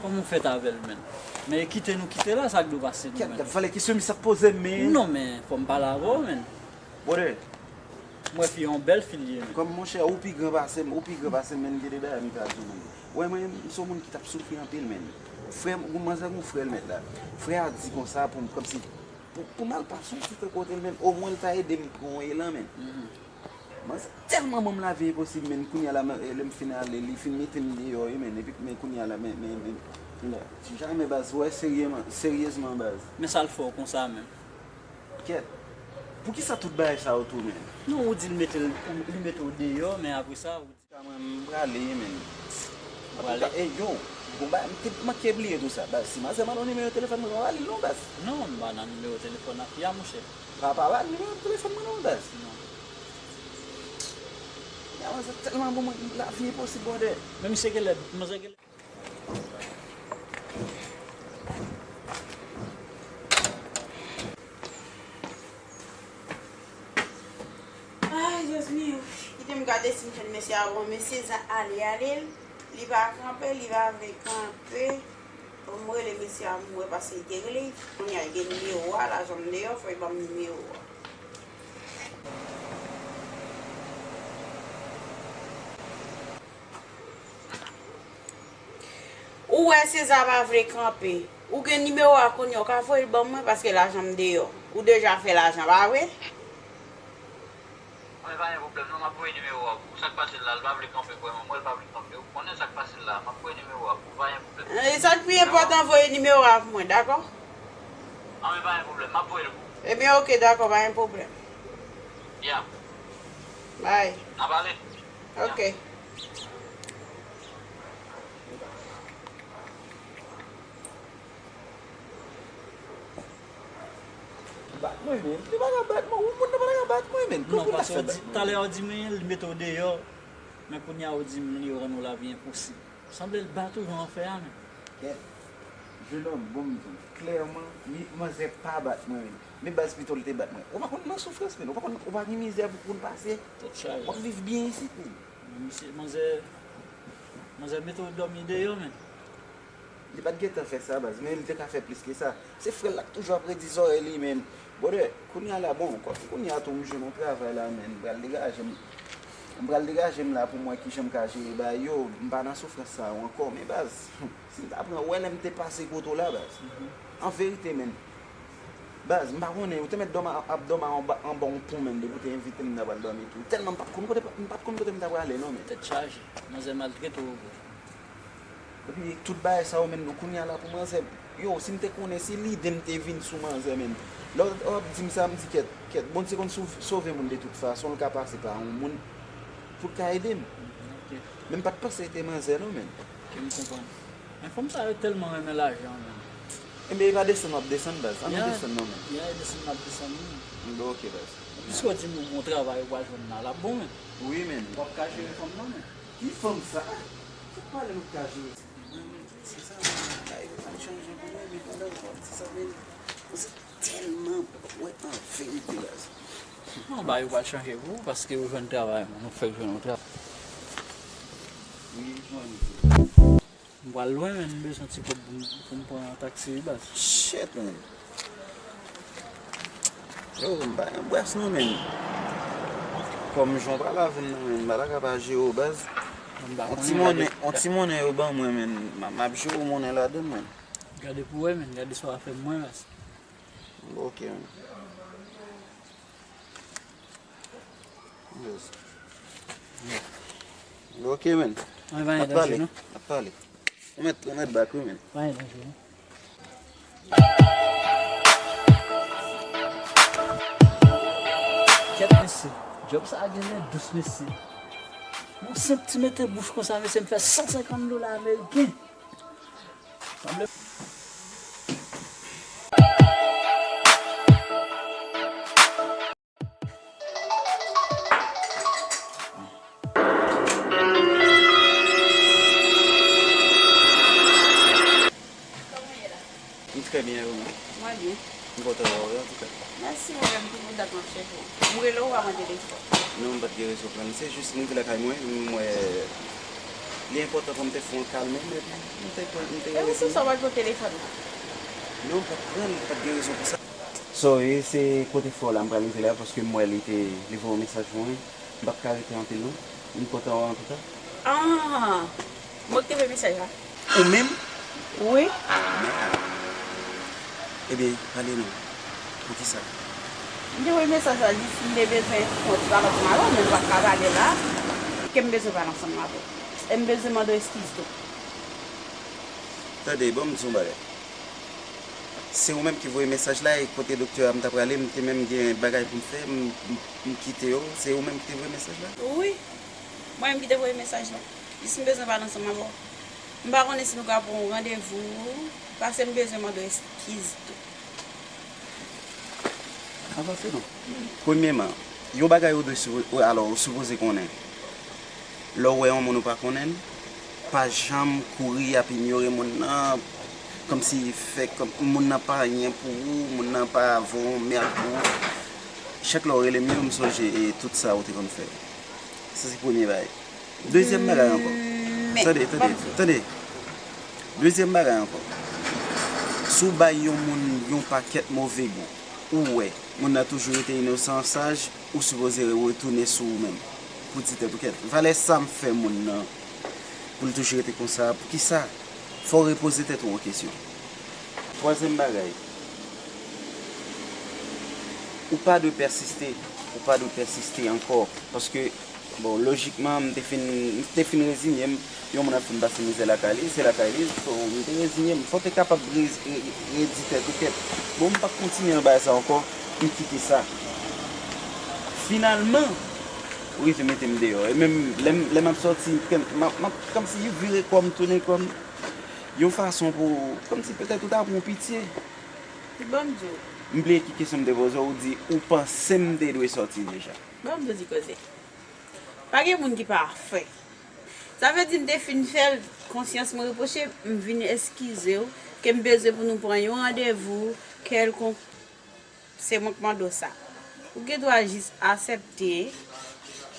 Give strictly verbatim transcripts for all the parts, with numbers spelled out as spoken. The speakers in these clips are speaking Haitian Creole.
Kòman w fèt avè l, menn? Men kite nou kite la, sa k dwe pase nou, menn? Kèt, gad valè kesyon misye ap poze m, men. Non, men fò m pale avè w, menn. Brother. Mwen fi, yon bèl fi l ye, menn. Kòm monchè, ou pi gran pase m, ou pi gran pase m, menn, gen de bagay m ka di w, menn. Wè, mwen, m se yon moun ki t ap soufri anpil, menn. Frè m, gon manzè, gon frè l mèt la. Frè a di konsa pou m, kòmsi, pou, pou m al pase yon ti tan kote l, menn. Omwen l ta ede m pran yon elan, menn. Manzè tèlman ban m lavi enposib, menn, kounye a la, men, lè m fin ale, li fin mete m deyò, wi, menn, epi, men, kounye a la, men, men, men, men, si jamè, baz, wè, seryèman, seryezman, baz. Men sa l fè w konsa, menn? Kèt. Poukisa tout bagay sa yo tou, menn? Non, ou di l mete l, li mete w deyò, men apre sa, ou di. Sa mwen, m prale, menn. Prale? Antouka, ey, yo, gon bagay, m te manke bliye tou sa, baz. Si manzè mande w nimewo telefòn mwen, pa ba li l non, baz. Non, m pa nan nimewo telefòn a fi a, monchè. Pa, pa ba l nimewo telefòn mwen non, baz. Non. Ya, manzè tèlman bon, mwen, lavi enposib, brother. Men misye genlè, manzè genlè. Ay, Dye mio. Kite m gade si m jwenn mesye a. Bon, mesye Zak ale, ale. Li pa kanpe, li pa vle kanpe. Bon, m rele mesye a, m wè paske li te rele. Kounye a, li gen nimewo a, lajan m deyò, fò li ban m nimewo a. Ou wè Seza pa vle kanpe. Ou gen nimewo a kounye a, ou ka voye l ban mwen paske lajan m deyò. Ou deja fè lajan, pa vre? Mwen pa gen pwoblèm non, m ap voye nimewo a pou ou. Sa k pase l la, l pa vle kanpe vrèman. M wè l pa vle kanpe. Ou konnen sa k pase l la, m ap voye nimewo a pou ou, pa gen pwoblèm. E sa k pi enpòtan, voye nimewo a pou mwen, dakò? Anben pa gen pwoblèm, m ap voye l pou ou. Ebyen, oke, dakò, pa gen pwoblèm. Ya. Bay. N a pale. Oke. Bat mwen, men. Li pa ka bat mwen. Ou moun nan pa ta ka bat mwen, men. Non, paske w di, talè a w di mwen, li mete w deyò. Men kounye a w di m li rann ou lavi enposib. Sanble l bat ou jan w fè a, men. Kèt. Jenòm, bon, m di w, klèman, li, manzè pa bat mwen, men. Men baz pito l te bat mwen. Ou pa konn nan soufrans, men. Ou pa konn, ou pa gen mizè pou, pou n pase. Tèt chaje. W ap viv byen isit, men. Misye, manzè, manzè mete w dòmi deyò, men. Li pa t gentan fè sa, baz, men li te ka fè plis ke sa. Se frè l la k toujou ap redi zòrèy li, men. Brother, kounye a la, bon, kòm kounye a tou m jwenn yon travay la, men, m pral degaje m. M pral degaje m la pou m wè kijan m ka jere bagay yo. M pa nan soufrans sa yo ankò, men baz, si m ta pran, wè lè m te pase kote w la, baz. An verite, men. Baz, m pa konnen, ou te mèt dòmi a, ap dòmi anba, anba yon pon, men, depi w te envite m, m ta pral dòmi tou. Tèlman m pa t konn kote, m pa t konn kote m ta prale, non, men. Tèt chaje. Manzè maltrete w vre. Epi tout bagay sa yo, men, kounye a la pou manzè, yo, si m te konnen, si lide m te vin sou manzè, men. Lè w ap di m sa, m di, kèt, kèt, Bondye konn sou-, sove moun de tout fason, l ka pase pa yon moun pou l ka ede m. Ok. Men m pa t panse se te manzè, non, men. Ok, m konprann. Men fanm sa yo tèlman renmen lajan, men. Enben, e pa desann w ap desann, baz. Ann nou desann, non, men. Ya, e desann m ap desann, wi. Bon, ok, baz. Piske w di m yon bon travay ou pral jwenn la, l ap bon, men. Wi, men. W ap ka jere fanm nan, men. Ki fanm sa? Fòk pale nou ka jere. Mwen, mwen, se sa, mwen, bagay yo pral chanje pou mwen, men pandan w ap di sa, men, se tèlman, wè, an verite, baz. Non, bagay yo pral chanje pou ou, paske ou jwenn travay, mwen, nou fèk jwenn yon travay. Wi, jwenn. M pral lwen, men, m bezwen ti kòb pou m, pou m pran taksi, wi, baz. Shit, men. Yo, m pa gen bwès non, men. Kòm jan w pral avè m nan, men, m pa ta ka pa jere w, baz. Yon ti monnen, yon ti monnen yo ban mwen, men. M ap, m ap jere w monnen ladann, men. Gade pou wè, men. Gade sa w a fè mwen, baz. Ok, men. Yes. Ok, men. N ap pale, n ap pale. Ou mèt, ou mèt bak, wi, men. Pa gen danje, non. Kèt, mesye. Djòb sa a genlè dous, mesye. Yon senp ti mete bouch konsa, mesye, m fè san senkant dola ameriken. Sanble. Kòman w ye la? M trè byen, e ou menm? Mwen byen. M kontan wè w, antouka. Mèsi, mwen menm tou, pou dat m ap chèche w. M rele w, ou pa pran telefòn. Non, m pa t gen rezo pran l. Se jis m rive lakay mwen, m wè Li enpòtan pou m te fè yon kalme m, epi m te, m te... E ou sou sa w pa t pran telefòn nan? Non, m pa t pran l, m pa t gen rezon pou sa. Sorry, se kote frè w la m pral rive la, paske m wè li te, li voye yon mesaj pou mwen. M p ap ka rete anpil non. M kontan wè w antouka. Ah, mwen ki te voye mesaj la. Ou menm? Wi. Men, ebyen, pale non. Poukisa? M te voye mesaj la jis, m te bezwen fè yon ti pale ansanm avè w, men m pa t ka pale la. Ke m bezwen pale ansanm avè w. E m bezwen mande w eskiz tou. Tande, bon, m di yon bagay. Se ou menm ki voye mesaj la, e kote doktè a m ta prale, m te menm gen bagay pou m fè, m, m, m kite yo. Se ou menm ki te voye mesaj la? Wi. Mwen menm ki te voye mesaj la. Jis m bezwen pale ansanm avè w. M pa konnen si nou ka pran yon randevou, paske m bezwen mande w eskiz tou. Avanse non. Premyèman, yon bagay ou dwe sipo-, ou, alò, ou sipoze konnen. Lè w wè yon moun ou pa konnen l, pa janm kouri ap inyore moun nan, kòmsi fè kòm moun nan pa anyen pou ou, moun nan pa vo yon mèd pou ou. Chak lè w rele m yo, m sonje, e, tout sa ou te konn fè. Sa se premye bagay. Dezyèm bagay ankò. Tande, tande, tande. Dezyèm bagay ankò. Si w bay yon moun yon pakèt move gou, ou wè moun nan toujou rete inosan, saj, ou sipoze retounen sou ou menm pou di tèt ou kèt. Valè sa m fè moun nan pou l toujou rete konsa, poukisa? Fò w repoze tèt ou yon kesyon. Twazyèm bagay, ou pa dwe pèsiste, ou pa dwe pèsiste ankò, paske, bon, lojikman, m te fin, m te fin reziye m. Yon moun ap fin pase mizè lakay li, se lakay li, so, m te reziye m. Fò w te kapab re-, re-, redi tèt ou kèt. Bon, m p ap kontinye nan bagay sa ankò, m kite sa. Finalman, ou rive mete m deyò. E menm lè m, lè m ap sòti, m, m, m ap kòmsi vire kò m, tounen kò m, yon fason pou, kòmsi petèt ou ta pran pitye. Bon, m di w. M bliye ki kesyon m te poze w, ou di ou panse m te dwe sòti deja. Bon, m di w ti koze. Pa gen moun ki pafè. Sa vle di m te fin fè l, konsyans mwen repwoche m, m vin eskize w, ke m bezwen pou nou pran yon randevou kèlkonk. Se mwen k mande w sa. Ou gen dwa jis aksepte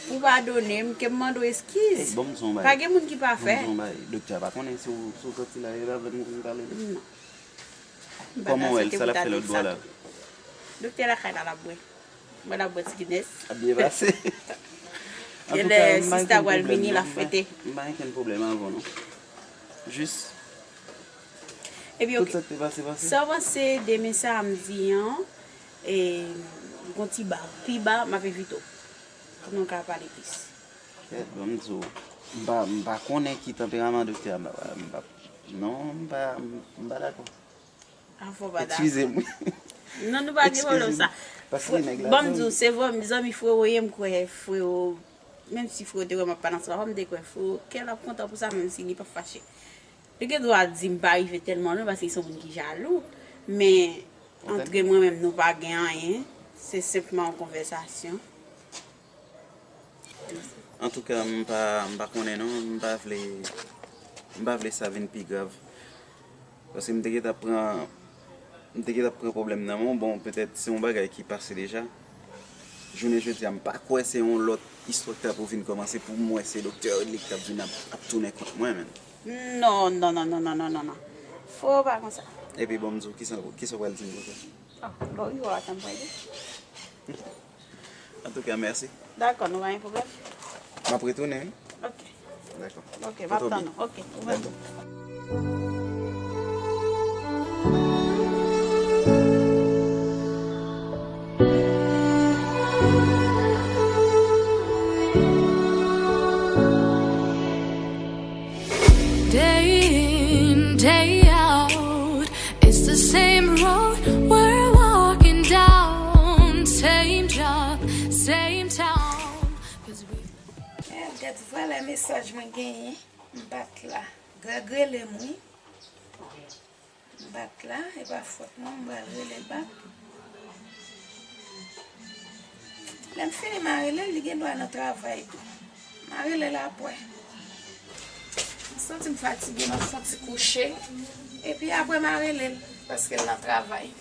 pou w padone m, ke m mande w eskiz. Ey, ban m di w yon bagay. Pa gen moun ki pafè. Ban m di w yon bagay. Doktè a pa konnen si w, si w sòti la, e avè m ou vin pale la? Non. Kòman w wè l? Sa l ap fè lòt bò la? Doktè lakay la, l ap bwè. Mwen, l ap bwè ti Guinness. Ap byen pase. Genlè sista pral vini, l ap fete. M pa gen okenn pwoblèm avè w non. Jis Epi, tout sa k te pase, pase. Sa w panse demen samdi an, e, gon ti ba, pi ba, m ap envite w pou nou ka pale plis. Kèt, ban m di w, m pa, m pa konnen ki tanperaman doktè a, m pa, m pa, non, m pa, m pa dakò. A, fò w pa dakò. Eskize m. Non, nou pa gen pwoblèm sa. Eskize m. Paske nèg la, ban m di w, se zanmi, zanmi frewo ye, m kwè frewo, menm si frewo te wè m ap pale ansanm avè w, m te kwè frewo kè l ap kontan pou sa, menm si li p ap fache. Li gen dwa di m pa rive tèlman lwen paske li se yon moun ki jalou, men antre mwen menm nou pa gen anyen, se senpman yon konvèsasyon. Antouka, m pa, m pa konnen non, m pa vle, m pa vle sa vin pi grav. Paske m te gentan pran, m te gentan pran pwoblèm nan men w, bon, petèt se yon bagay ki pase deja. Jounen jodi a, m pa kwè se yon lòt istwa k ta pou vin kòmanse pou m wè se doktè Rodrigue k ap vin ap, ap tounen kont mwen, menm. Non, non, non. Fò w pa konsa. Epi bon, m di w, kisa, kisa w pral di m konsa? Ah, bon, wi, w ap tann mwen di. Antouka, mèsi. Dakò, nou pa gen pwoblèm. M ap retounen, wi. Ok. Dakò. Ok, m ap tann ou. Ok, ou menm. Dakò. Day in, day out, it's the same road we're walking down, same job, same town. 'Cause we... Eh, gad valè mesaj mwen genyen. M bat la. Greg rele m, wi. M bat la, e pa fòt mwen, m pral rele l bak. Lè m fini, m a rele l, li gen dwa nan travay tou. M a rele l apre. M santi m fatige, m ap fè yon ti kouche. Epi apre, m a rele l, paske l nan travay.